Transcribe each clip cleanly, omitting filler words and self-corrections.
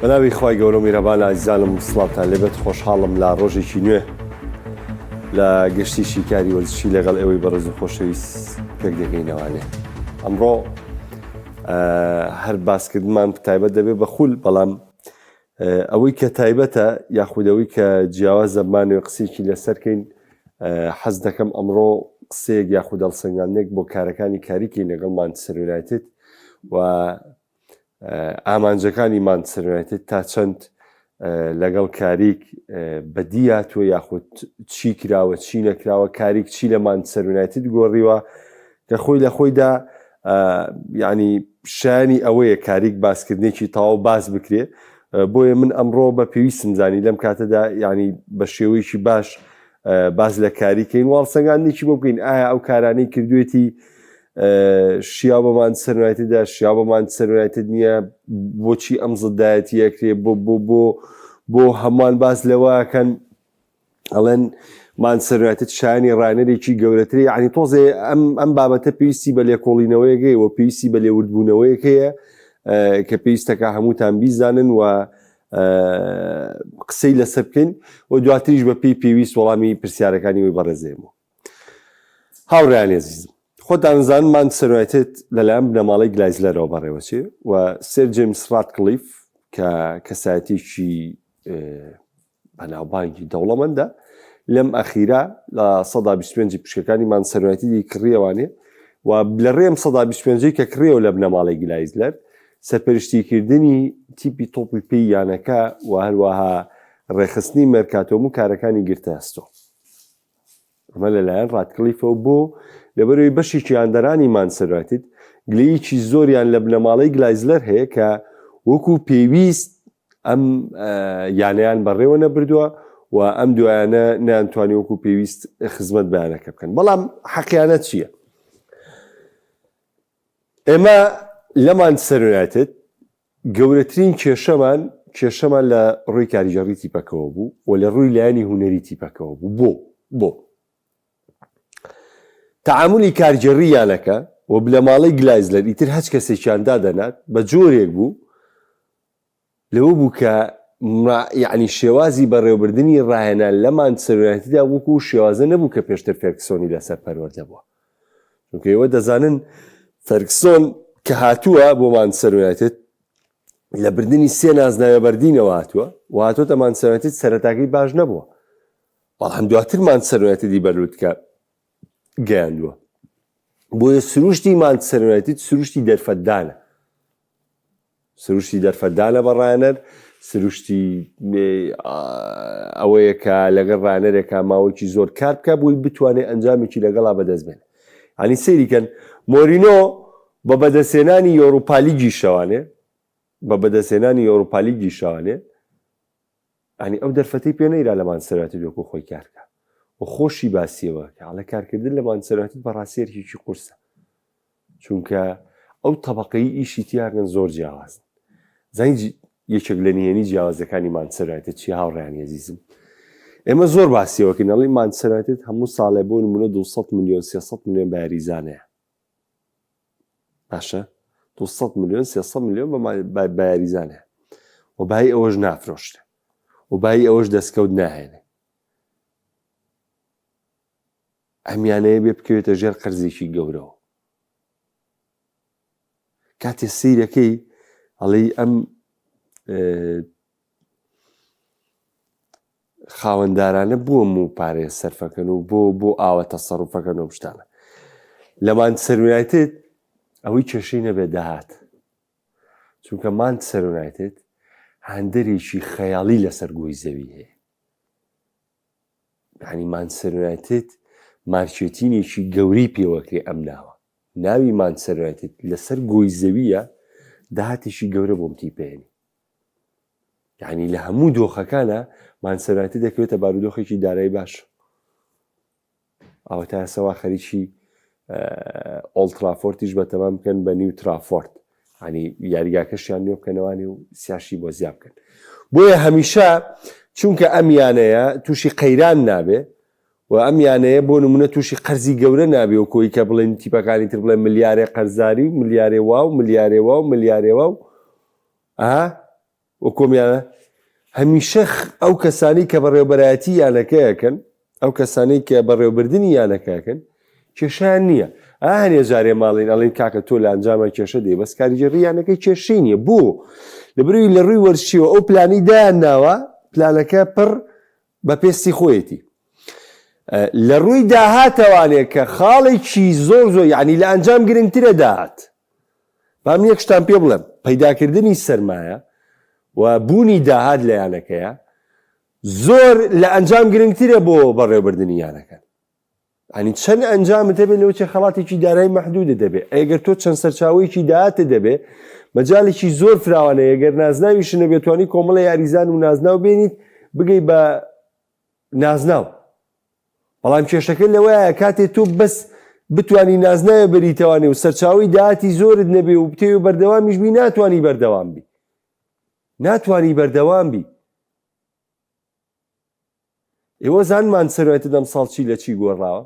بەناوی خوای گەورە و میرەبان ئازیزانم سڵاوتان لێبێت خۆشحاڵم لە ڕۆژێکی نوێ لە گەشتی شیکاری وەرزشی لەگەڵ ئێوەی بەڕێز و خۆشەویست پێک دەگەینەوانێ ئەمڕۆ هەر باسکردمان تایبەت دەبێت بە خول بەڵام ئەوەی کە تایبەتە یاخود ئەوەی کە جیاوازە بمانەوێ قسەیەکی لەسەر کەین حەز دەکەم ئەمڕۆ قسەیەک یاخود هەڵسەنگاندنێک بۆ کارەکانی کاریکەین لەگەڵ مانچستەر یونایتد و ئامانجەکانی مانچستەر یونایتد تا چەند لەگەڵ کاریک بەدی هاتووە یاخود چی کراوە چی نەکراوە کاریک چی لە مانچستەر یونایتد گۆڕیوە کە خۆی لە خۆیدا یعنی شایانی ئەوەیە کاریک باسکردنێکی تەواو باس بکرێ بۆیە من ئەمڕۆ بە پێویستم زانی لەم کاتەدا یعنی بە شێوەیەکی باش باس لە کاریکەین واڵسەنگاندنێکی بۆ بکەین ئایا ئەو کارانەی کردوێتی شیاو بە مانچستەر یونایتدە شیاو بە مانچستەر یونایتد نییە بۆچی ئەم زدایەتیەکرێ بۆ بۆ بۆ بۆ هەمووان باس لەوەکەن ئەڵێن مانچستەر یونایتد شایانی ڕاهێنەرێکی گەورەتری یعنی تۆزێ ئەم ئەم بابەتە پێویستی بە لێکۆڵینەوەیەک هەیە و پێویستی بە لێوردبوونەوەیەک هەیە کە پێویستەکە هەمووتان بیزانن و قسەی لەسەر بکەین و دواتریش بە پێی پێویست وەڵامی پرسیارەکانی وی بەڕێزێمەوە هاوڕێیانی ئەزیزم خۆتان زان مانچستەر یونایتد لەلایەن بنەماڵەی گلایزلەرەوە بەڕێوەچێ و سێر جێمس ڕاتکلیف کە کەسایەتێکی بەناوبانگی دەوڵەمەندە لەم ئەخیرا لە 125 پشکەکانی مانچستەر یونایتدی کڕیەوانێ و لە ڕێم 125 کە کڕیەوە لە بنەماڵەی گلایزلەر سەرپەرشتیکردنی تیپی تۆپی پێی یانەکە و هەروەها ڕێکخستنی مێرکاتۆم و کارەکانی گرتە ئەستۆ. ئەمە لەلایەن ڕاتکلیفەوە بۆ لەبەرەوەی بەشێکی هاندەرانی مانچستەر یونایتد گلەیەکی زۆریان لە بنەماڵەی گلایزلەر هەیە کە وەکو پێویست ئەم یانەیان بەڕێوە نەبردووە و ئەم دوایانە نەیانتوانی وەکو پێویست خزمەت بە یانەکە بکەن بەڵام حەقیانە چییە؟ ئێمە لە مانچستەر یونایتد گەورەترین کێشەمان کێشەمان لە ڕووی کاریگەڕی تیپەکەوە بوو و لە ڕووی لایەنی هونەری تیپەکەوە بوو بۆ بۆ تەعامولی کارگێڕی یانەکە و بنەماڵەی گلایزلەر ئیتر هەچ کەسێکیان دادەنات بە جۆرێک بوو لەوە بوو کە یعنی شێوازی بەڕێوەبردنی ڕاهێنان لە مانچستەر یونایتددا وەکو شێوازە نەبوو کە پێشتر فێرکسۆنی لەسەر پەروەردە بووە چونکە ئێوە دەزانن فەرگسۆن کە هاتووە بۆ مانچستەر یونایتد لە بردنی سێ نازناوێ بەردینەوە هاتووە و هاتۆتە مانچستەر یونایتد سەرەتاکەی باش نەبووە بەڵام دواتر مانچستەر یونایتدی بە لوتکە گەیاندووە بۆیە سروشتی مانچستەر یونایتد سروشتی دەرفەتدانە سروشتی دەرفەتدانە بە ڕایەنەر، سروشتی ئەوەیە کە لەگەڵ ڕانەرێکا ماوەیەکی زۆر کار بکە بۆی بتوانێت ئەنجامێکی لەگەڵا بەدەست بێنێ. یانی سەیری کەن مۆرینۆ بە بەدەستهێنانی یۆروپالیگی شەوانێ بە بەدەستهێنانی یۆروپالیگی شەوانێ ینی ئەو دەرفەتەی پێ نەیرا لە مانچستەر یونایتد وەکو خۆی کارکە و خۆشی باسیەوە کە ئەڵێ کارکردن لە مانچستەر یونایتد بەڕاستی ئەرکێکی قورسە چونکە ئەو تەبەقەی ئیشی تیاکەن زۆر جیاوازن زانی یەکێک لە نهێنی جیاوازەکانی مانچستەر یونایتد چی هاوڕێیانی ئەزیزم ئێمە زۆر باسیەوەکەین ئەڵێین مانچستەر یونایتد هەموو ساڵێ بۆ نمونە 200 ملیۆن 300 ملیۆن بە یاریزانەیە باشە 200 ملیۆن 300 ملیۆن بە یاریزانەیە و بای ئەوەش نافرۆشرێ و بای ئەوەش دەستکەوت ناهێنێ ئەم یانەیە بێ بکەوێتە ژێر قەرزێکی گەورەوە کاتێ سیرەکەی ئەڵێی ئەم خاوەندارانە بووە و پارەیە سەرفەکەن و بۆ بۆ ئاوە تەسەڕفەکەن و شتانە لە مانچستەر یونایتد ئەوەی کێشەی نەبێت داهات چونکە مانچستەر یونایتد هاندەرێکی خەیاڵی لەسەر گۆی زەوی هەیە یانی مانچستەر یونایتد مارکێتینێکی گەورەی پێوەکرێ ئەم ناوە ناوی مانچستەر یونایتد لەسەر گۆی زەویە داهاتێکی گەورە بۆم تیپێنی یعنی لە هەموو دۆخەکانە مانچستەر یونایتد دەکەوێتە بارودۆخێکی دارایی باش ئەوە تا ئێستا وا خەریکی ئۆڵترافۆرتیش بە تەمام بکەن بە نیو ترافۆرت ینی یاریگاکەشیان نوێ بکەنەوانی و سیاشی بۆ زیاد بکەن بۆیە هەمیشە چونکە ئەم یانەیە تووشی قەیران نابێ و ئەم یانەیە بۆ نمونە تووشی قەرزی گەورە نابێ و کۆی کە بڵێن تیپەکانی تر بڵێن ملیارێ قەرزاری و ملیارێ وا و ملیارێ وا و ملیارێ وا و ئا. وەکۆمیانە هەمیشە ئەو کەسانی کە بەڕێوبەرایەتی یانەکەیەکەن ئەو کەسانەی کە بەڕێوبردنی یانەکەکەن کێشیان نییە ئاهنێ جارێ ماڵین ئەڵین کاکە تۆ لە ئەنجامە کێشە دێ بەس کاریگەری یانەکەی کێشەی نییە بۆ لەبروی لە ڕووی وەرزشیەوە ئەو پلانی دایان ناوە پلانەکە پڕ بە پێستی خۆیەتی لە ڕووی داهاتەوانێ کە خاڵێکی زۆر زۆر یعنی لە ئەنجام گرنگترە داهات با من یەک شتان پێ بڵێم پەیداکردنی سەرمایە و بوونی داهات لە یانەکەیە زۆر لە ئەنجام گرنگترە بۆ بەڕێوبردنی یانەکە ئەنی چەند ئەنجامت هەبێت لەوە چێ خەڵاتێکی دارایی مەحدودت دەبێت ئەگەر تۆ چەند سەرچاوەیەکی داهاتت دەبێت مەجالێکی زۆر فراوانە ئەگەر نازناویش نەبێت توانی کۆمەڵە یاریزان و نازناو بێنیت بگەی بە نازناو بەڵام کێشەکە لەوەیە کاتێ تۆ بەس بتانی نازناوێ بەریتەوانێ و سەرچاوی داهاتی زۆرت نەبێ و بتەوێ بەردەوامیش بی ناتوانانی بەردەوام بی ناتوانانی بەردەوام بی ئێوە زان مانچستەر یونایتد ئەمساڵ چی لە چی گۆڕاوە؟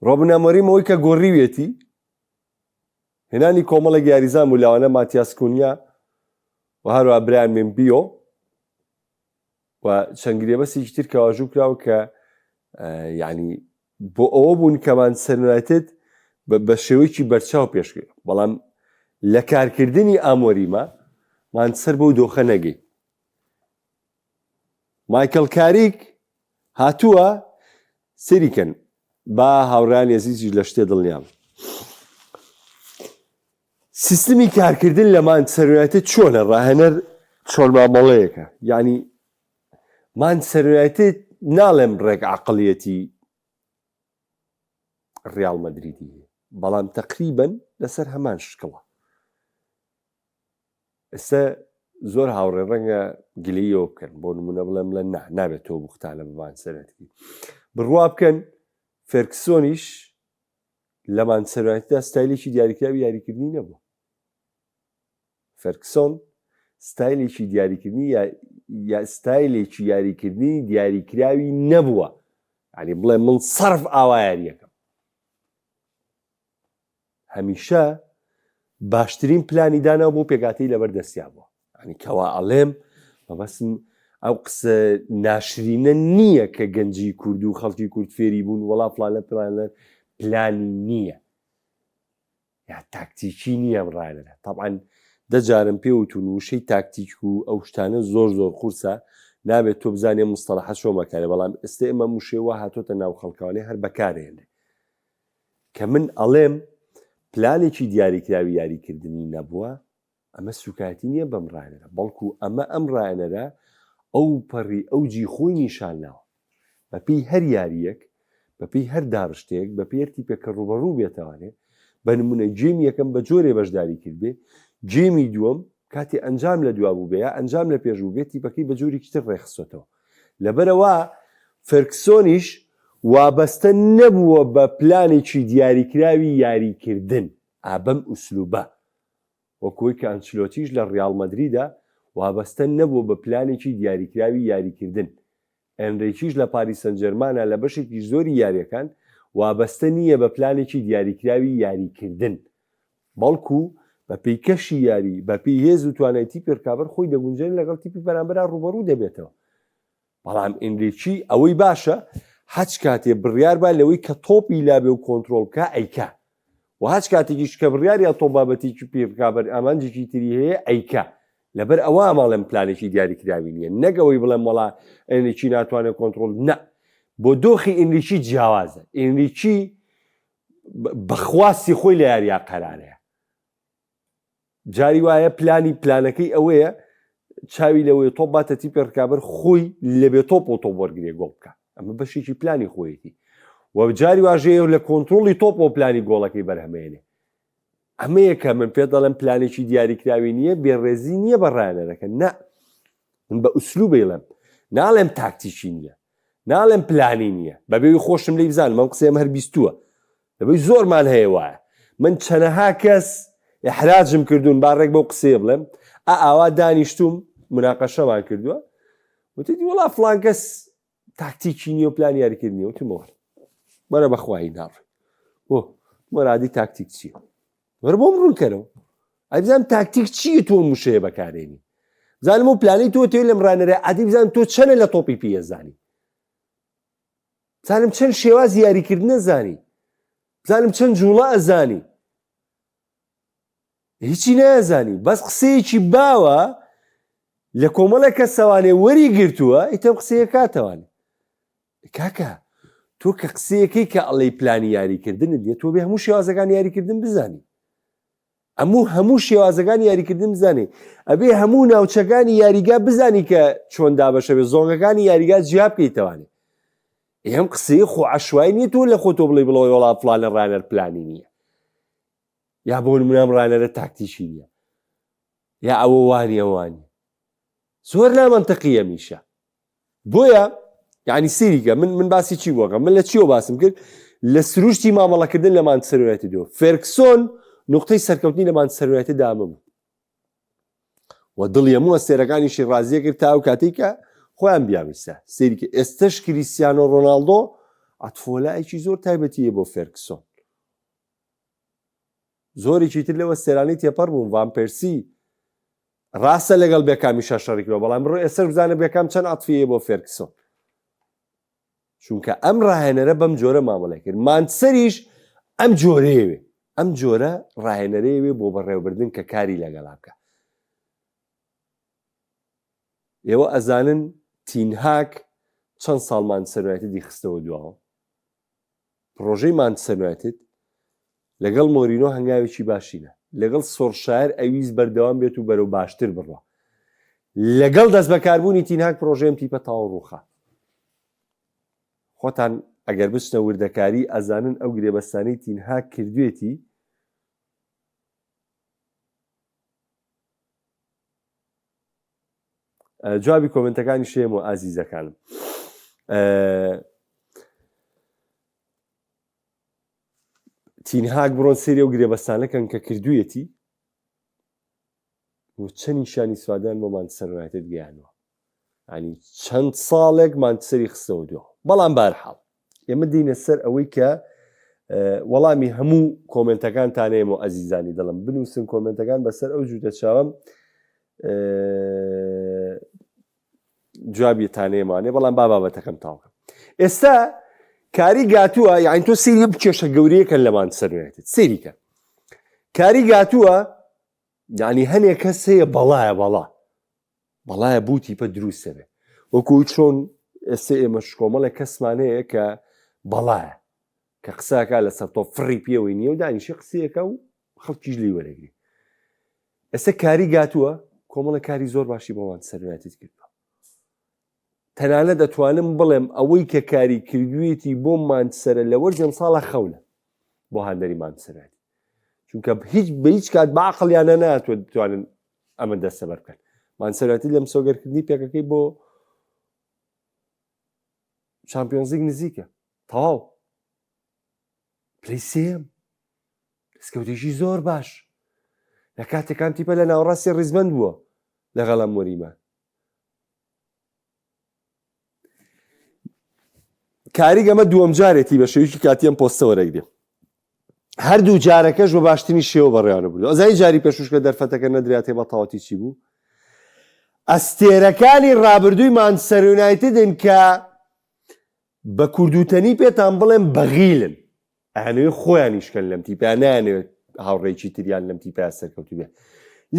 ڕۆبن ئەمۆریم ئەوەی کە گۆڕیوێتی هێنانی کۆمەڵێک یاریزان بوو لەوانە ماتیاس کونیا و هەروە برایان مێمبیۆ و چەند گرێبەستێکی تر کە واژوو کراوە کە یعنی بۆ ئەوە بوون کە مانچستەر یونایتد بە شێوەیەکی بەرچاو پێشکەوت بەڵام لە کارکردنی ئامۆریمە مانچستەر بەو دۆخە نەگەی مایکڵ کاریک هاتووە سریکەن با هاوڕیان ئەزیزیش لە شتێ دڵنیام سیستمی کارکردن لە مانچستەر یونایتد چۆنە ڕاهێنەر چۆن مامەڵەیەکە یعنی مانچستەر یونایتد ناڵێم ڕێک عقلیەتی ڕیاڵ مەدریدی بەڵام تقریبن لەسەر هەمان شکڵە ئێستا زۆر هاوڕێ ڕەنگە گلەییەوە بکەن بۆ نمونە بڵێم لە نا نابێت تۆ بوختانە بە مانچستەر بڕوا بکەن فێرکسۆنیش لە مانچستەر ستایلێکی دیاریکراوی یاریکردنی نەبوو فێرکسۆن ستایلێکی دیاریکردنی یا ستایلێکی یاریکردنی دیاریکراوی نەبووە ینی بڵێ من سەرف ئاوا یاریەکەم هەمیشە باشترین پلانی دانا بۆ پێکاتەی لەبەر دەستیا بووە ئەنی کەوا ئەڵێم مەبەستم ئەو قسە ناشرینە نییە کە گەنجی کورد و خەڵکی کورد فێری بوون وەڵا فلانە پلانە پلانی نییە یا تاکتیکی نییە ئەم ڕایەنەرە طبعا دەجارم پێ وتون وشەی تاکتیک و ئەو شتانە زۆر زۆر قورسە نابێت تۆ بزانێ مستەڵەحە چۆن بەکارێ بەڵام ئێستا ئێمە وشەی وا هاتۆتە ناو خەڵکانێ هەر بەکارێنێ کە من ئەڵێم پلانێکی دیاریکراوی یاریکردنی نەبووە، ئەمە سوکایەتی نییە بەم ڕاهێنەرە، بەڵکو ئەمە ئەم ڕاهێنەرە ئەو پەڕی ئەوجی خۆی نیشان ناوە. بەپێی هەر یارییەک، بەپێی هەر داڕشتەیەک، بەپێی هەر تیپێک کە ڕووبەڕوو بێتەوانێ، بە نموونە گێمی یەکەم بە جۆرێ بەشداری کردبێ، گێمی دووەم کاتێ ئەنجام لە دوا بووبێ یا ئەنجام لە پێش بووبێ، تیپەکەی بە جۆرێکی تر ڕێکخستۆتەوە. لەبەرئەوە فێرگسۆنیش وابەستە نەبووە بە پلانێکی دیاریکراوی یاریکردن ئا بەم ئوسلوبە، وەک ئەوەی کە ئەنچلۆتیش لە ڕیاڵ مەدریدا وابەستە نەبووە بە پلانێکی دیاریکراوی یاریکردن، ئێنریکیش لە پاریس سانجێرمانا لە بەشێکی زۆری یارییەکان وابەستە نییە بە پلانێکی دیاریکراوی یاریکردن، بەڵکو بەپێی کەشی یاری، بەپێی هێز و توانای تیپی رکابەر خۆی دەگونجێنێت لەگەڵ تیپی بەرامبەرا رووبەڕوو دەبێتەوە. بەڵام ئینریکی ئەوەی باشە هەچ کاتێ بڕیار با لەوەی کە تۆپی لابێ و کۆنترۆڵ بکا ئەیکا و هەچ کاتێکیش کە بڕیار یا تۆپ با بە تیپی رکابەر ئامانجێکی تری هەیە ئەیکا. لەبەر ئەوە ئەمەڵێم پلانێکی دیاریکراوی نییە نەک ئەوەی بڵێم وەڵا ئینریکی ناتوانێت کۆنترۆڵ نا بۆ دۆخی ئینریکی جیاوازە ئینریکی بە خواستی خۆی لە یاریا قەرارەیە جاری وایە پلانی پلانەکەی ئەوەیە چاوی لەوەی تۆپ باتە تیپی ڕکابەر خۆی لەبێ تۆپ و تۆپ وەرگێ گۆڵ بکە ئەمە بەشێکی پلانی خۆیەتی و جاری واژەیە لە کۆنتترۆلی تۆپ و پلانی گۆڵەکەی بەرهەمێنێ ئەمەیە کە من پێ دەڵێم پلانێکی دیاریکراوی نییە بێڕێزی نییە بە ڕایەنەرەکە نە من بە ئوسلوب بڵێم ناڵێم تاکتیکی نییە ناڵێم پلانی نییە بەبێوی خۆشم لی بزانم ئەم قسەیەم هەر بیستووە لەبەی زۆرمان هەیە وایە من چەنەها کەس ئیحراجم کردوون با ڕێک بەو قسەیە بڵێم ئا ئاوا دانیشتوم مناقەشەمان کردووە وتی وڵا فڵان کەس تاکتیکی نییە و پلان یاریکردنی وتم وەرە وەرە بەخوایی ناڕێ بۆ مەرادی تاکتیک چییە وەرە بۆم ڕوونکەرەوە. ئەی بزانم تاکتیک چییە تۆ موشەیە بەکارێنی بزانم و پلانی تۆ تێ لەم ڕانەرە ئەدی بزانم تۆ چەنە لە تۆپی پیە زانی بزانم چەند شێوازی یاریکردنە زانی بزانم چەند جوڵە ئەزانی هیچی نازانی بەس قسەیەکی باوە لە کۆمەڵێک کەسەوانێ وەری گرتووە ئیتەم قسەیە کاتەوانێ کاکە تۆ کە قسەیەکەی کە ئەڵێی پلانی یاریکردنت نیە تۆ بێ هەموو شێوازەکانی یاریکردن بزانی ئەموو هەموو شێوازەکانی یاریکردن بزانێ ئەبێ هەموو ناوچەکانی یاریگا بزانی کە چۆن دابەشەوێ زۆنگەکانی یاریگا جیا بکەیتەوانێ ئەم قسەی خۆ عشوای نیە تۆ لە خۆ تۆ بڵێ بڵۆی وڵا فلانە ڕانەر پلانی نییە یا بۆ نمونام ڕانەرە تاکتیشی نییە یا ئەوە وانە وانە زۆر نامەنتەقیە میشە بۆیە یعنی سریکە من من باسی چی بۆکەم من لە چیەوە باسم کرد لە سروشتی مامەڵەکردن لە مانچستەر یونایتد دۆ فێرکسۆن نقطەی سەرکەوتنی لە مانچستەر یونایتد دامە بوو و دڵی هەموو ئەستێرەکانیشی ڕازیە کرد تا ئەو کاتێک کە خۆیان بیاویستە سەیری ئێستش کریسیانۆ ڕۆناڵدۆ ئەتفۆلایەکی زۆر تایبەتیە بۆ فێرکسۆن زۆرێکی تر لەوە سێرانی تێپەڕ بوون ڤان پێرسی ڕاستە لەگەڵ بێکامیشا شەڕی کردوە بەڵام بڕۆ ئێستاش بزانە بێکام چەند عەتفیەیە بۆ فێرکسۆن چونکە ئەم ڕاهێنەرە بەم جۆرە مامەڵەی کرد مانچسەریش ئەم جۆرەیەوێ ئەم جۆرە ڕاهێنەرەیەوێ بۆ بەڕێوەبردن کە کاری لەگەڵا بکە ئێوە ئەزانن تینهاک چەند ساڵ مانچستەر یونایتدی خستەوە دواوە پڕۆژەی مانچستەر یونایتد لەگەڵ مۆرینۆ هەنگاوێکی باشی نا، لەگەڵ سۆڵشایەر ئەویست بەردەوام بێت و بەرەو باشتر بڕوا. لەگەڵ دەستبەکاربوونی تین هاگ پڕۆژەی ئەم تیپە تەواو ڕووخا. خۆتان ئەگەر بچنە وردەکاری ئەزانن ئەو گرێبەستانەی تین هاگ کردوێتی جوابی کۆمنتەکانی شێم و ئازیزەکانم تینهاک بڕۆن سری و گرێبەستانەکەن کە کردویەتی و چەند نیشانی سوادان بۆ مانچستەر یونایتد گەیانوە ینی چەند ساڵێک مانچستەری خستەوە دووە بەڵام بارحاڵ ئێمە دینە سەر ئەوەی کە وەڵامی هەموو کۆمنتەکان تانەیەم و ئەزیزانی دڵم بنووسن کۆمنتەکان بەسەر ئەو جووتە چاوم جوابی تانەیەمانێ بەڵام با بابەتەکەم تاوکەم ئێستا کاری گاتووە یاین تۆ سری بکێشە گەورەیەکە لە مانچستەر یونایتد سریکە کاری گاتووە یعنی هەنێک کەس هەیە بەڵایە بەڵا بەڵایە بوو تیپە دروستە بێ وەکو چۆن ئێستا ئێمەش کۆمەڵێک کەسمان هەیە کە بەڵایە کە قساکە لەسەر تۆ فڕی پێوەی نییە و دانیشی قسەیەکە و خەڵکیش لی وەرەگری ئێستا کاری گاتووە کۆمەڵە کاری زۆر باشی بۆ مانچستەر یونایتد کردووە تەنانە دەتوانم بڵێم ئەوەی کە کاری کردوێتی بۆ مانچسەرە لە وەرزی ئەمساڵە خەونە بۆ هاندەری مانچستەر چونکە هیچ بە هیچ کات بە عقلیانە ناتوە بتوانن ئەمە دەستەبەر بکەن مانچستەر یونایتد لە مسۆگەرکردنی پێکەکەی بۆ چامپیۆنزلیگ نزیکە تەواو پلەی سێم دەستکەوتێکی زۆر باش لە کاتێکان تیپە لە ناوەڕاستی ڕیزبند بووە لەگەڵ ئەم مۆریمە کاریگ ئەمە دووەم جارێتی بە شێوەیەکی کاتی ئەم پۆستە وەرەگرێ هەردوو جارەکەش بە باشترین شێوە بەڕێوانە بردو ئەزای جاری پێشوش کە دەرفەتەکە نەدراتێ بە تەواوەتی چی بوو ئەستێرەکانی ڕابردووی مانچستەر یونایتدن کە بە کوردوتەنی پێتان بڵێم بەغیلن ئەیانەوێت خۆیان ئیشکەن لەم تیپە نایانەوێت هاوڕێکی تریان لەم تیپە سەرکەوتو بێ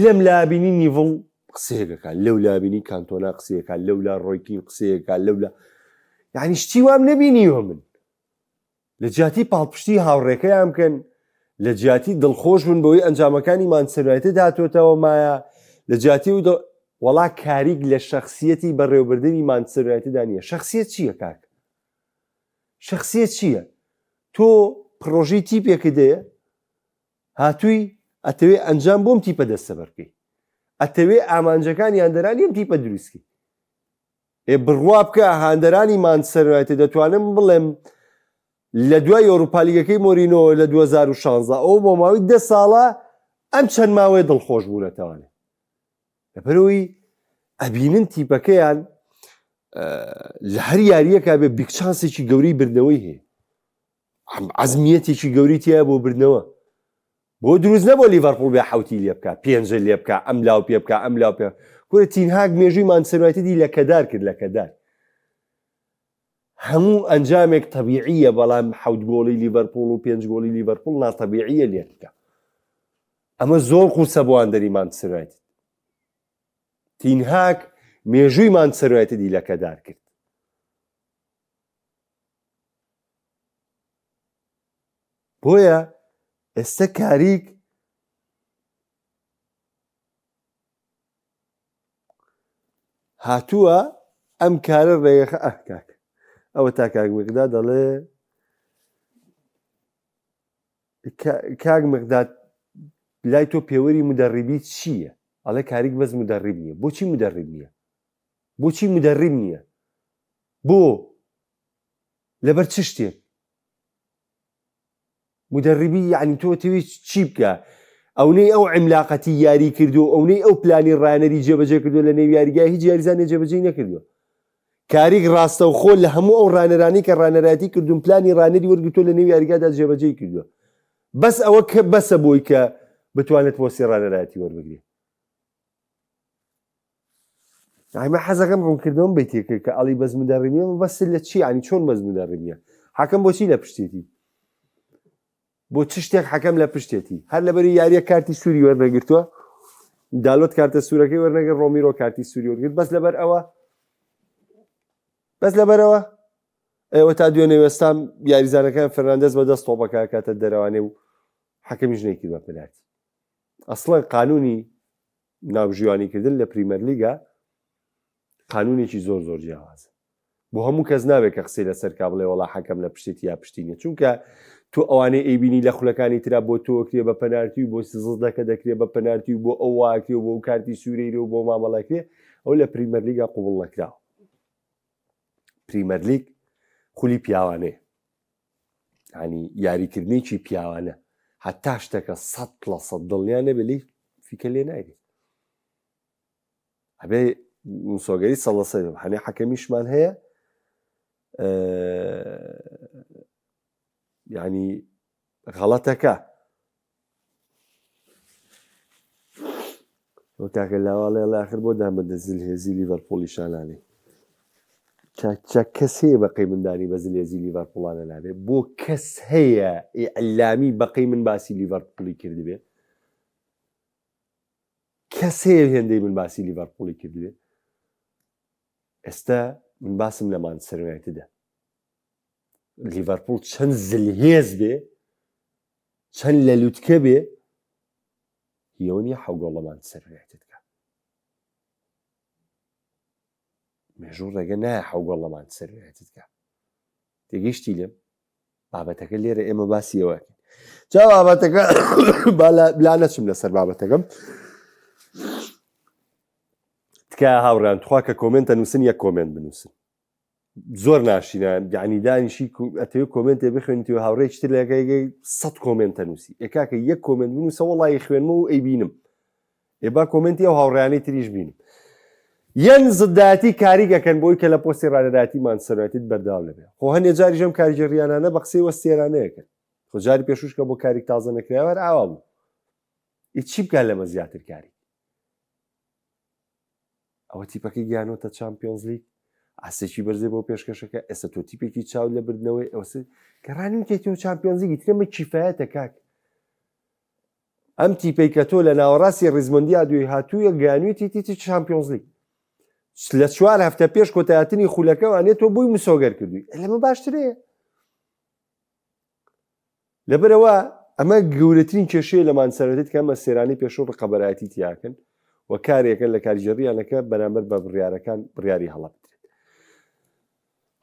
لەم لابینی نیڤڵ قسەیەکەکە لەو لابینی کانتۆنا قسەیەکە لەولا ڕۆیکین قسەیەکە لەولا یعنی شتی وام نەبینیوە من لە جیاتی پاڵپشتی هاوڕێکەیان بکەن لە جیاتی دڵخۆش بن بەوەی ئەنجامەکانی مانچستەر یونایتد هاتووەتەوە مایە لە جیاتی و وەڵا کاریک لە شخصیەتی بەڕێوبردنی مانچستەر یونایتددا نییە شخصیت چییە کاک شخصیت چییە تۆ پڕۆژەی تیپێکت هەیە هاتووی ئەتەوێ ئەنجام بۆم تیپە دەستەبەر بکەی ئەتەوێ ئامانجەکانی هاندەرانی ئەم تیپە دروستکەی ئێ بڕوا بکە هاندەرانی مانچستەر یونایتد دەتوانم بڵێم لە دوای یۆروپالیگەکەی مۆرینۆ لە 2016 ئەو بۆ ماوەی دە ساڵە ئەم چەند ماوەیە دڵخۆش بوونەتەوانێ لەبەرەوەی ئەبینن تیپەکەیان لە هەر یاریەکە بێ big chance ێکی گەورەی بردنەوەی هەیە عەزمیەتێکی گەوری تیا بۆ بردنەوە. بۆ دروست نەبووە لیڤەرپوڵ بێ حوتی لێ بکە پێنجە لێ بکە ئەم لاو پێ بکە ئەم لاو پێ کورە تینهاک مێژووی مانچستەر یونایتدی لەکەدار کرد لەکەدار هەموو ئەنجامێک تەبیعیە بەڵام حەوت گۆڵی لیڤەرپوڵ و پێنج گۆڵی لیڤەرپوڵ ناتەبیعیە لێت بکە ئەمە زۆر قورسە بۆ ئەندەری مانچستەر یونایتد تینهاک مێژووی مانچستەر یونایتدی لەکەدار کرد بۆیە ئێستا کاریک هاتووە ئەم کارە ڕێگەخە ئەه کاک ئەوە تا کاک مقدا دەڵێ کاک مقداد لای تۆ پێوەری مدەڕیبی چییە؟ ئەڵێ کاریک بەس مدەڕیب نییە بۆچی مدەڕیب نییە؟ بۆچی مدەڕیب نییە؟ بۆ لەبەر چ شتێک؟ مدەڕیبی یەعنی تۆ ئەتەوێ چی بکە ئەونەی ئەو عیملاقەتی یاری کردو ئەونەی ئەو پلانی ڕانەری جێبەجێ کردو لە نێو یاریگای هیچ یاریزانێ جێبەجێی نەکردووە کاریک ڕاستەوخۆ لە هەموو ئەو ڕانەرانی کە ڕانەرایەتی کردوون پلانی ڕانەری وەرگتووە لە نێو یاریگادا جێبەجێی کردووە بەس ئەوە کە بەسە بۆی کە بتوانێت پۆستی ڕانەرایەتی وەربگرێت ئەمە حەزەکەم ڕوونکردنەوەم بیتێکە کە ئەڵی بەس مدەڕیمیە بەس لە چی ینی چۆن بەس مدەڕیمیە حەکەم بۆچی لە پشتێتی بۆ چ شتێک حەکەم لە پشتێتی هەر لەبەری یاریە کارتی سووری وەرنەگرتووە دالۆت کارتە سوورەکەی وەرنەگر ڕۆمیرۆ کارتی سووری وەرگرت بەس لەبەر ئەوە بەس لەبەرەوە ئێوە تا دوێنێ وێستام یاریزانەکان فەرناندەز بە دەست تۆپەکە کاتە دەرەوانێ و حەکەمیش نەیکرد بە پەنارتی ئەسڵەن قانونی ناوبژیوانیکردن لە پریمەرلیگا قانونێکی زۆر زۆر جیاوازە بۆ هەموو کەس نابێت کە قسەی لەسەر کا بڵێ وەڵا حەکەم لە پشتێتی یا پشتی نیە چونکە تۆ ئەوانەی ئەیبینی لە خولەکانی ترا بۆ تۆ کرێ بە پەنارتی و بۆ سزدەکە دەکرێ بە پەنارتی و بۆ ئەو واکرێ و بۆ کارتی سوورەیرە و بۆ مامەڵەکرێ ئەو لە پریمەرلیگا قوبڵ نەکراوە پریمەرلیگ خولی پیاوانەیە ینی یاریکردنێکی پیاوانە هەتا شتەکە سە لە سە دڵنیا نەبێ لی فیکە لێ نایرێت ئەبێ مسۆگەری سەڵەسە هەنێ حەکەمیشمان هەیە ینی غەڵەتەکە ئەو کاکە لاواڵێ ئەڵێ ئاخر بۆ دامە دە زلهێزی لیڤەرپوڵی شانانی چا کەس هەیە بەقەی من دانی بە زلهێزی لیڤەرپوڵانە نابێ بۆ کەس هەیە ئیعلامی بەقەی من باسی لیڤەرپوڵی کردبێ کەس هەیە هێندەی من باسی لیڤەرپوڵی کردبێ ئێستا من باسم لە مانچستەر یونایتدە لیڤەرپوڵ چەند زلهێز بێ چەند لە لوتکە بێ هیەوە نیە حەو گۆڵ لە مانچستەر یونایتد کە مێژوو ڕێگە نایە حەو گۆڵ لە مانچستەر یونایتد کە تێگەیشتی لێم بابەتەکە لێرە ئێمە باسی ئەوە جا بابەتەکە لا نەچم لەسەر بابەتەکەم تکایە هاوڕیان تخوا کە comment ە نووسن یەک comment بنووسن زۆر ناشینە یعنی دانیشی ئەتەوێ comment ێ بخوێنیتەوە هاوڕێکی تر لەگەی سە comment ە نووسی ئێکاکە یەک comment بنووسە وەڵی خوێنمە و ئەیبینم ئێ با comment ی ئەو هاوڕیانەی تریش بینم یەن زدایەتی کاریگەکەن بۆی کە لە پۆستی ڕانەرایەتی مانچستەر بەرداوام نەبێ خۆ هەنێ جاریشم کارگێڕیانانە بە قسەی وەستێرانەیەکەن خۆ جاری پێشوش کە بۆ کاریک تازە نەکراوە ئاوا بوو چی بکات لەمە زیاتر کاری ئەوە تیپەکەی گیانۆتە چامپیۆنزلیگ ئاستێکی بەرزێ بۆ پێشکەشەکە ئێستا تۆ تیپێکی چاو لە بردنەوەی ئەوسێ کە ڕانیوتێتی و چامپیۆنزلیگی ترەمە کیفایەتە کاک ئەم تیپەی کە تۆ لە ناوەڕاستی ڕیزمەندیا دوی هاتوویە گەیانویتی تیتی چامپیۆنزلیگ لە چوار هەفتە پێش کۆتایەتنی خولەکەوانێ تۆ بووی مسۆگەر کردووی لەمە باشترەیە لەبەرئەوە ئەمە گەورەترین کێشەیە لە مانچستەر کە ئەمە سێرانەی پێشوو ڕقەبەرایەتی تیاکەن و کارێکن لە کارگێڕیانەکە بەرامبەر بە بڕیارەکان بڕیاری هەڵە بدرێت.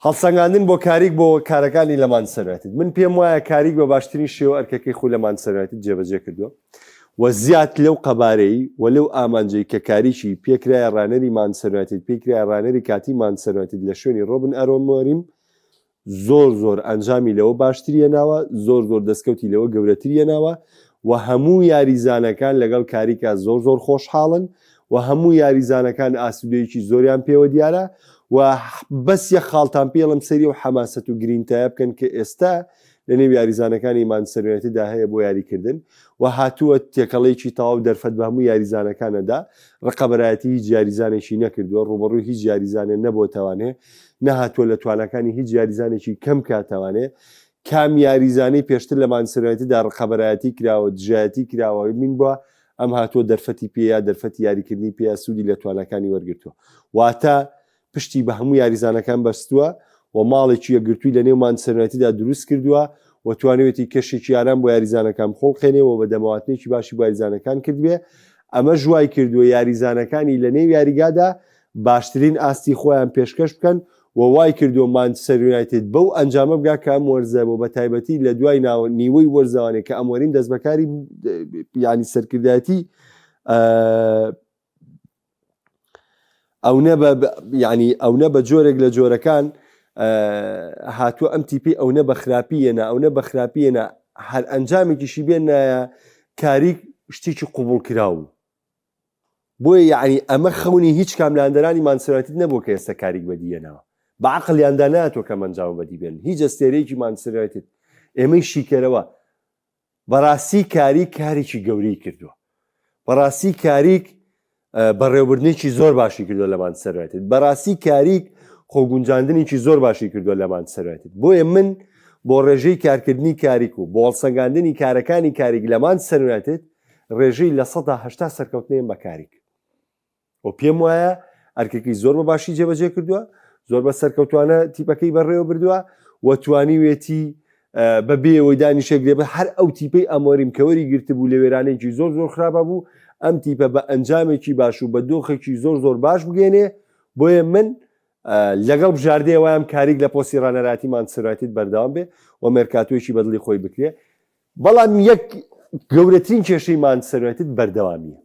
هەڵسەنگاندن بۆ کاریک بۆ کارەکانی لە مانچستەر من پێم وایە کاریک بە باشترین شێوە ئەرکەکەی خۆی لە مانچستەر جێبەجێ کردووە و زیاد لەو قەبارەی و لەو ئامانجەی کە کاریکی پێکرایە ڕانەری مانچستەر پێکرایە ڕانەری کاتی مانچستەر لە شوێنی ڕۆبن ئەرۆمۆریم زۆر زۆر ئەنجامی لەوە باشتری هێناوە، زۆر زۆر دەستکەوتی لەوە گەورەتری هێناوە و هەموو یاریزانەکان لەگەڵ کاریکا زۆر زۆر خۆشحاڵن و هەموو یاریزانەکان ئاسوودەیەکی زۆریان پێوە دیارە و بەس یەک خاڵتان پێڵم سەری و حەماسەت و گرینتایە بکەن کە ئێستا لە نێو یاریزانەکانی مانچستەر یونایتددا هەیە بۆ یاریکردن و هاتووە تێکەڵەیەکی تەواو دەرفەت بە هەموو یاریزانەکانەدا، ڕقەبەرایەتی هیچ یاریزانێکی نەکردووە، ڕووبەڕووی هیچ یاریزانێ نەبۆتەوانێ، نەهاتووە لە تواناکانی هیچ یاریزانێکی کەم کاتەوانێ، کام یاریزانەی پێشتر لە مانچستەر یونایتددا ڕقەبەرایەتی کراوە، دژایەتی کراوە، من بووە ئەم هاتووە دەرفەتی پێیە، دەرفەتی یاریکردنی پێیە، سوودی لە تواناکانی وەرگرتووە. واتە پشتی بە هەموو یاریزانەکان بەستووە و ماڵێکی یەکگرتووی لەنێو مانچستەر یونایتددا دروستکردووە و توانیویەتی کەشێکی ئارام بۆ یاریزانەکان بخوڵقێنێ و بەدەمەواتنێکی باشی بۆ یاریزانەکان کردبێ، ئەمەش وایکردووە یاریزانەکانی لەنێو یاریگادا باشترین ئاستی خۆیان پێشکەش بکەن و وایکردووە مانچستەر یونایتد بەو ئەنجامە بگا کە ئەم وەرزە و بەتایبەتی لە دوای ناو نیوەی وەرزەوانێ کە ئەمۆریم دەستبەکاری یانی سەرکردایەتی ئەونە بە یعنی ئەونە بە جۆرێک لە جۆرەکان هاتووە ئەم تیپی ئەونە بە خراپی یەنا ئەونە بە خراپی یەنا هەر ئەنجامێکیشی بێنایە کاریک شتێکی قوبول کراو بۆیە یعنی ئەمە خەونی هیچ کام لە هاندەرانی مانچستەر نەبوو کە ئێستا کاریک بەدیەنەوە بە عقلیاندا ناتوە کە ئەنجامە بەدی بێن هیچ ئەستێرەیەکی مانچستەر ئێمەی شیکەرەوە بەڕاستی کاریک کارێکی گەورەی کردووە بەڕاستی کاریک بەڕێوبردنێکی زۆر باشی کردووە لە مانچستەر یونایتد بەڕاستی کاریک خۆگونجاندنێکی زۆر باشی کردووە لە مانچستەر یونایتد بۆیە من بۆ ڕێژەی کارکردنی کاریک و بۆ هەڵسەنگاندنی کارەکانی کاریک لە مانچستەر یونایتد ڕێژەی 80% سەرکەوتنیم بە کاریک و پێم وایە ئەرکەکەی زۆر بە باشی جێبەجێ کردووە زۆر بە سەرکەوتوانە تیپەکەی بەڕێوە بردووە و توانیوێتی بە بێەوەی دانیشێک لێ بە هەر ئەو تیپەی ئەمۆریم کەوەری گرتبوو لە وێرانێکی زۆر زۆر خراپە بوو ئەم تیپە بە ئەنجامێکی باش و بە دۆخێکی زۆر زۆر باش بگەێنێ بۆیە من لەگەڵ بژاردەیە وایم کاریک لە پۆستی ڕانەراتی مانچستەر بەردەوام بێ و مێرکاتۆیەکی بەدڵی خۆی بکرێ بەڵام یەک گەورەترین کێشەی مانچستەر بەردەوامیە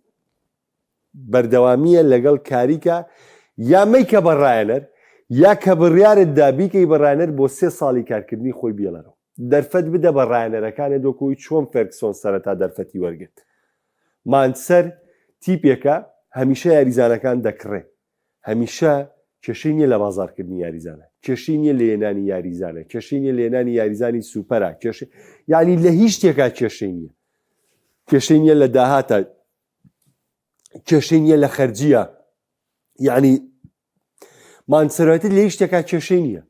بەردەوامییە لەگەڵ کاریکە یا مەیکە بە ڕایەنەر یا کە بڕیارت دا بیکەی بە ڕایەنەر بۆ سێ ساڵی کارکردنی خۆی بیڵەرەوە دەرفەت بدە بە ڕایەنەرەکانت وەکو ئەوی چۆن فێرگسۆن سەرەتا دەرفەتی وەرگرت مانچسەر تیپێکە هەمیشە یاریزانەکان دەکڕێ هەمیشە کێشەی نییە لە بازاڕکردنی یاریزانە کێشەی نییە لە هێنانی یاریزانە کێشەی نییە لە هێنانی یاریزانی سوپەرا کێشەی یعنی لە هیچ شتێکا کێشەی نییە کێشەی نییە لە داهاتە کێشەی نییە لە خەرجیە یعنی مانچستەر لە هیچ شتێکا کێشەی نییە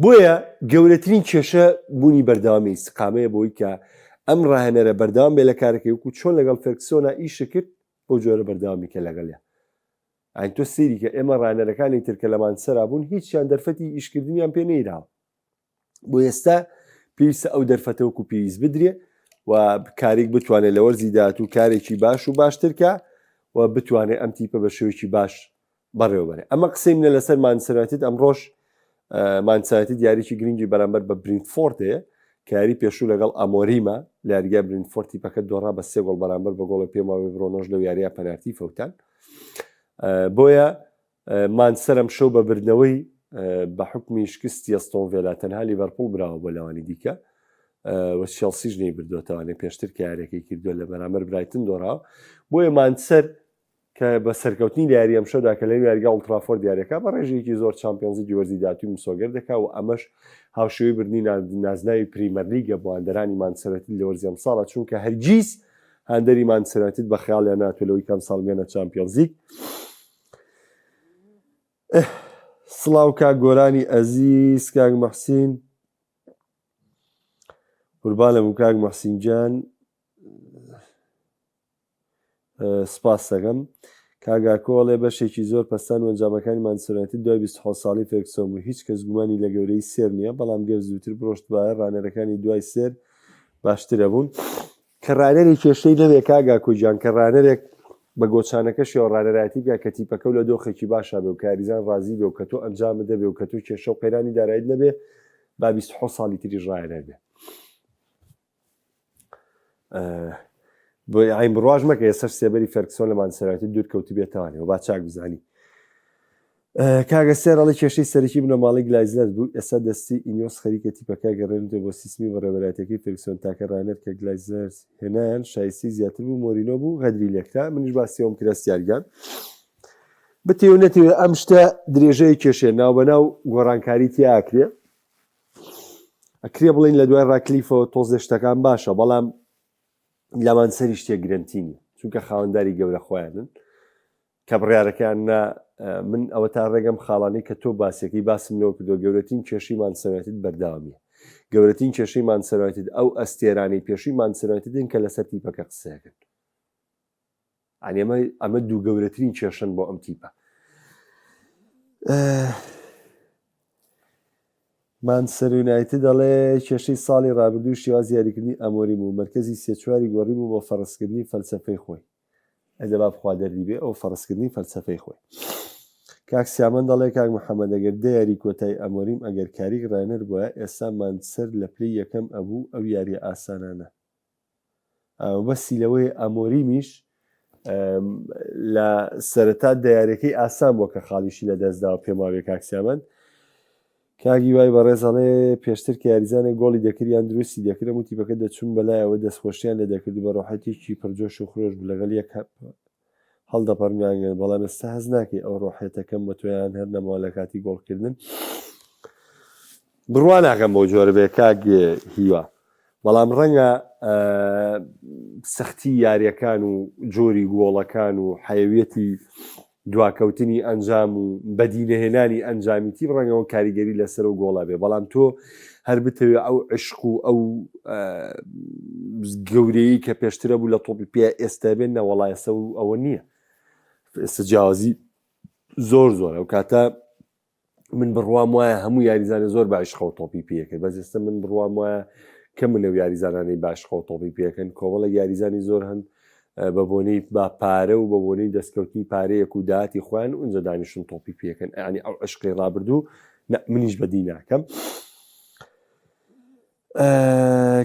بۆیە گەورەترین کێشە بوونی بەردەوامی ئیستقامەیە بۆی کە ئەم ڕاهێنەرە بەردەوام بێ لە کارەکەی وکو چۆن لەگەڵ فێرگسۆنا ئیشە کرد بۆ جۆرە بەردەوامی کە لەگەڵە ئەین تۆ سەیری کە ئێمە ڕاهێنەرەکانی تر کە لە مانچستەرا بوون هیچیان دەرفەتی ئیشکردنیان پێ نەیراوە بۆ ئێستا پێویستە ئەو دەرفەتە وەکو پێویست بدرێ و کاریک بتوانێت لە وەرزی داهاتوو کارێکی باش و باشترکە و بتوانێت ئەم تیپە بە شێوەیەکی باش بەڕێوەبەرێ ئەمە قسەی منە لەسەر مانچستەر ئەمڕۆش مانچستەر یاریی گرنگی بەرامبەر بە برینتفۆرد هەیە کە یاری پێشوو لەگەڵ ئەمۆریمە لە یاریگای برینتفۆرد تیپەکە دۆڕا بە سێ گۆڵ بەرامبەر بە گۆڵی پێم وابێ برۆنۆش لەو یاریە پەنارتی فەوتان بۆیە مانچستەر ئەمشەو بە بردنەوەی بە حوکمی شکستی ئەستۆن ڤێلا تەنها لیڤەرپوڵ براوە بۆ لەوانی دیکە و چێڵسیش نەیبردۆتەوانێ پێشتر کە یاریەکەی کردووە لە بەرامبەر برایتن دۆڕاوە بۆیە مانچستەر کە بە سەرکەوتنی لە یاری ئەمشەودا کە لەو یاریگا ئۆڵترافۆرد یاریەکە بە ڕێژەیەکی زۆر چامپیۆنزلیگی وەرزی داهاتووی مسۆگەر دەکا و ئەمەش هاوشێوەی بردنی نازناوی پریمەرلیگە بۆ هاندەرانی مانچستەر لە وەرزی ئەمساڵە چونکە هەرگیز هاندەری مانچستەر بە خەیاڵیان ناتوە لەوەی کەم ساڵ بێنە چامپیۆنزلیگ سڵاو کاک گۆرانی ئەزیز کاک محسین قوربانە بوو کاک محسین گیان سپاس دەکەم کاگاکۆڵێ بەشێکی زۆر پەستان و ئەنجامەکانی مانچستەر دوای 26 ساڵی فێرگسۆن بوو هیچ کەس گومانی لە گەورەی سێر نییە بەڵام گەر زووتر بڕۆشتبایە ڕانەرەکانی دوای سێر باشترە بوون کە ڕانەرێک کێشەی نەبێ کاک ئاکۆ گیان کە ڕانەرێک بە گۆچانەکەشیەوە ڕانەرایەتی بکا کە تیپەکە و لە دۆخێکی باشا بێ و کاریزان ڕازی بێ و کە تۆ ئەنجامت دەبێ و کە تۆ کێشە و قەیرانی دارایت نەبێ با 27 ساڵی تریش ڕایەنەر بێ بۆ عین بڕواش مەکە ئێستا سێبەری فێرگسۆن لە مانچستەر دوور کەوتبێتەوانێ و با چاک بزانی کاک ئەستێر ئەڵێ کێشەی سەرەکی بنەماڵەی گلایزلەر بوو، ئێستا دەستەی ئینیۆس خەریکە تیپەکە گەڕێنێتەوە بۆ سیستمی بەڕێوەبەرایەتیەکەی فێرگسۆن، تاکە ڕاهێنەر کە گلایزلەر هێنایان شایستەی زیاتر بوو مۆرینۆ بوو غەدری لێکرا، منیش باسی ئەوەم کرد هەستیار گیان بتەوێ و نەتەوێ ئەم شتە درێژەی کێشێ ناوبەناو گۆڕانکاری تیا ئەکرێ. ئەکرێ بڵین لە دوای ڕاکلیفەوە تۆزێ شتەکان باشە بەڵام لە مانسەری شتێک گرنتی نیە چونکە خاوەنداری گەورە خۆیانن کە بڕیارەکەیان نا من ئەوە تا ڕێگەم خاڵانەی کە تۆ باسیەکەی باسم لەوە کردووە گەورەترین کێشەی مانچستەر بەردەوامیە گەورەترین کێشەی مانچستەر ئەو ئەستێرانەی پێشووی مانچستەر کە لەسەر تیپەکە قسەکەن ئەنی ئەمە ئەمە دوو گەورەترین کێشەن بۆ ئەم تیپە مانچستەر یونایتد دەڵێ کێشەی ساڵی رابردوو شێوازی یاریکردنی ئەمۆریم و مەرکەزی سێ چواری گۆڕی بوو بۆ فەرزکردنی فەلسەفەی خۆی ئەی دەبا بخوا دەردی بێ ئەو فەرزکردنی فەلسەفەی خۆی. کاک سیامەند دەڵێ کاک محەمەد ئەگەر دە یاری کۆتای ئەمۆریم ئەگەر کاریک ڕاهێنەر بوایە ئێستا مانچسەر لە پلەی یەکەم ئەبوو ئەو یاریە ئاسانانە مەبەستی لەوەیە ئەمۆریمیش لە سەرەتا دە یاریەکەی ئاسان بووە کە خاڵیشی لە دەستداوە پێم وابێ کاک سیامەند کاک هیوای بەڕێز ئەڵێ پێشتر کە یاریزانێک گۆڵی دەکرد یان دروستی دەکرد هەموو تیپەکە دەچوون بەلایەوە دەستخۆشیان لێ دەکرد و بە ڕۆحیەتێکی پڕ جۆش و خرۆش بوو لەگەڵ یەک هەڵدەپەڕنیان بەڵام ئێستا هەست ناکەی ئەو ڕۆحیەتە کەم بە تۆیان هەر نەماوە لە کاتی گۆڵکردن بڕوا ناکەم بەو جۆرە بێ کاک هیوا بەڵام ڕەنگە سەختی یاریەکان و جۆری گۆڵەکان و حەیەویەتی دواکەوتنی ئەنجام و بەدینەهێنانی ئەنجامی تیپ ڕەنگەوە کاریگەری لەسەر و گۆڵە بێ بەڵام تۆ هەر بتەوێ ئەو عشق و ئەو گەورەیە کە پێشترە بوو لە تۆپی پێ ئێستا بێن نەوەڵا ئێستا و ئەوە نییە ئێستا جیاوازی زۆر زۆر ئەو کاتە من بڕوام وایە هەموو یاریزانە زۆر بە عیشقەوە تۆپی پێکرد بەس ئێستا من بڕوام وایە کە من لەو یاریزانانەی باشخەوە تۆپی پێکەن کۆمەڵێک یاریزانی زۆر هەن بە بۆنەی با پارە و بە بۆنەی دەستکەوتنی پارەیەک و داهاتی خۆیان اونجا دانیشتن تۆپی پێکەن ئەنی ئەو عشقی ڕابردوو منیش بەدی ناکەم.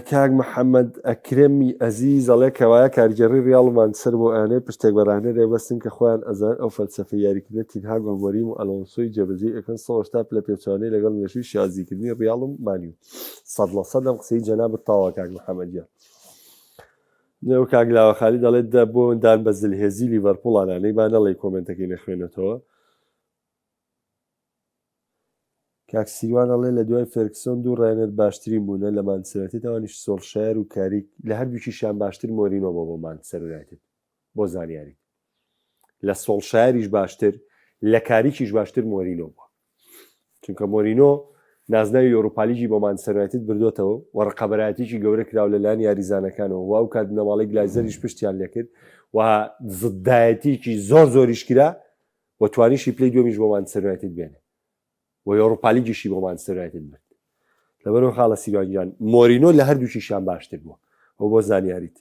کاک محەممەد ئەکرەمی ئەزیز ئەڵێ کەوایە کارگێڕی ریاڵ و مانچستەر بۆ ئەیانەوێت پشتێک بە راهێنەرێک بەستن کە خۆیان ئەزانن ئەو فەلسەفەی یاریکردنە تین هاگ و ئەمۆریم و ئەلۆنسۆی جێبەجێی ئەکەن 180 پلە پێچەوانەی لەگەڵ مێژووی شازیکردنی ریاڵ و مانیو سەد لە سەد ئەم قسەی جەنابت تەواوە کاک محەممەد گیان. نێو کاک لاوە خالی دەڵێت دە بۆ دان بە زلهێزی لیڤەرپوڵانانەی با نەڵێی کۆمێنتەکەی نەخوێنێتەوە. کاک سیروان ئەڵێ لە دوای فێرگسۆن دوو ڕاهێنەر باشترین بوونە لە مانچستەر یونایتد ئەوانیش سۆڵشایەر و کاریک لە هەردووکیشیان باشتر مۆرینۆ بۆ بۆ مانچستەر یونایتد بۆ زانیاریت لە سۆڵشایەریش باشتر لە کاریکیش باشتر مۆرینۆ بووە چونکە مۆرینۆ نازناوی یۆروپالیگی بۆ مانچستەر یونایتد بردۆتەوە و ڕقەبەرایەتیکی گەورە کراو لەلایەن یاریزانەکانەوە و ئەو کات بنەماڵەی گلایزەریش پشتیان لێکرد و زدایەتیکی زۆر زۆریش کرا و توانیشی پلەی دووەمیش بۆ مانچستەر یونایتد بێنێ و یۆڕۆپالیگیشی بۆ مانچستەر یونایتد برد لەبەرەوە خاڵە سیروان گیان مۆرینۆ لە هەردووکیشیان باشتر بووە و بۆ زانیاریت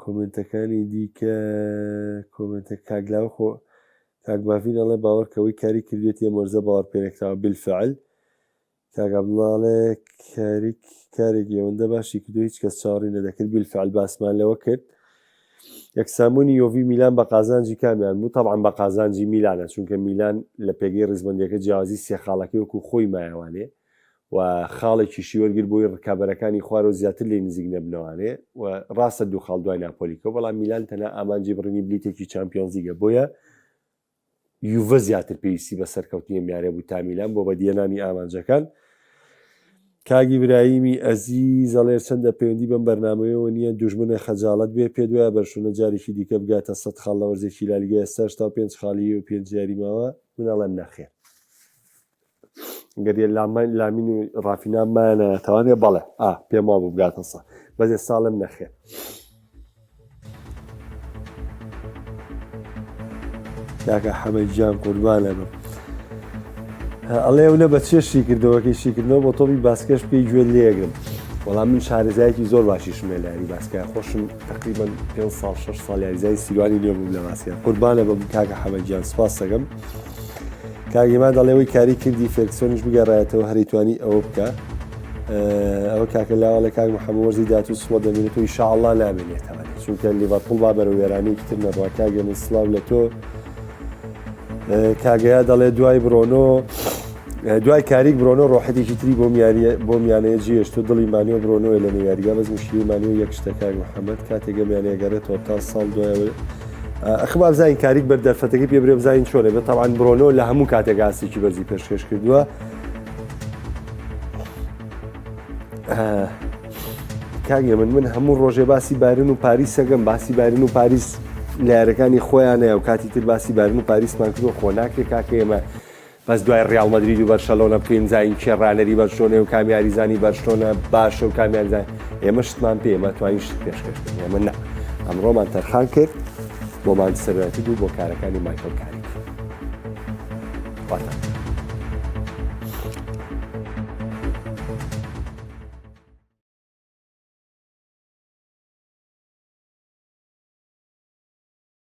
کۆمنتەکانی دیکە کۆمنتە کاگلاو خۆ کاک مافین ئەڵێ باوەڕ کەوەی کاری کردێتی ئەم وەرزە باوەڕ پێنەکراوە بالفعل کاک عەبدوڵا ئەڵێ کاریک کارێکی ئەوەندە باشی کردو هیچ کەس چاوەڕی نەدەکرد بالفعل باسمان لەوە کرد یەکسانبوونی یۆڤی میلان بە قازانجی کامیان بوو تەبعەن بە قازانجی میلانە چونکە میلان لە پێگەی ڕیزبەندیەکە جیاوازی سێ خاڵەکەی وەکو خۆی مایەوانێ و خاڵێکیشی وەرگر بۆی ڕکابەرەکانی خوارەوە زیاتر لێی نزیک نەبنەوانێ و ڕاستە دوو خاڵ دوای ناپۆلیکەوە بەڵام میلان تەنها ئامانجی بڕینی بلیتێکی چامپیۆنزلیگە بۆیە یوڤە زیاتر پێویستی بە سەرکەوتنی ئەم یاریە بوو تا میلان بۆ بەدیهێنانی ئامانجەکان. کاک ئیبراهیمی ئەزیز ئەڵێ چەندە پەیوەندی بەم بەرنامەیەوە نییە دوژمنە خەجاڵەت بێ پێت وایە بەرشلۆنە جارێکی دیکە بگاتە سەد خاڵ لە وەرزێکی لالیگا ئێستا 85 خاڵی و پێنج یاری ماوە من ئەڵێم نەخێر گەر لامین و ڕافینا مایانە تەوانێ بەڵێ ئا پێم وابوو بگاتە سە بەس ئێستا ئەڵێم نەخێر. کاکە حەمە گیان قوربانە بم ئەڵێ ئەو نە بە چێ شیکردنەوەکەی شیکردنەوە بۆ تۆپی باسکەش پێی گوێ لێگرم وەڵام من شارەزایەکی زۆر باشیشم لە یاری باسکە خۆشم تقریبا 5 ساڵ 6 ساڵ یاریزای سیروانی لێ بووم لە باسکە قوربانە بم کاکە حەمە گیان سپاس دەکەم کاک ئیمان دەڵێ ئەوەی کاری کردی فێرکسۆنیش بگەڕایەتەوە هەریتوانی ئەوە بکە ئەوە کاکە لاوەڵێ کاک محەممەد وەرزی داهاتوو سڵۆ دەمێنێت و ئیشاڵڵا نامێنێتەوە چونکە لیڤەرپوڵ با بەرەو وێرانەیەکی تر نەڕوا کاک من سڵاو لە تۆ کاگەیا دەڵێ دوای برۆنۆ. دوای کاریک برۆنۆ ڕۆحەتێکی تری بۆم یاریە بۆم یانەیە جێهێشتۆ دڵی مانیۆ برۆنۆیە لە نێو یاریگا بەس مشکیلەی مانیۆ یەک شتە کاک محەممەد کاتێک ئەم یانەیە گەڕێتەوە تا ساڵ دوایەوە ئەخ با بزانین کاریک بەر دەرفەتەکەی پێ برێ بزانین چۆنە بێت تەوان برۆنۆ لە هەموو کاتێک ئاستێکی بەرزی پێشکەش کردووە کاک من من هەموو ڕۆژێ باسی بایرن و پاریسەگەم باسی بایرن و پاریس لە یارەکانی خۆیانەیە و کاتی تر باسی بایرن و پاریسمان کردو خۆ ناکرێ کاکە ئێمە بەس دوای ڕیاڵ مەدرید و بەرشەلۆنە بکەین زانین کێ ڕانەری بەرشلۆنەیە و کام یاریزانی بەرشلۆنە باشە و کام یاریزان ئێمە شتمان پێ ئێمە توانین شت پێشکەش بکەین ئێمە نا ئەمڕۆمان تەرخان کرد بۆ مانچستەر یونایتد و بۆ کارەکانی مایکڵ کاریک. واتە.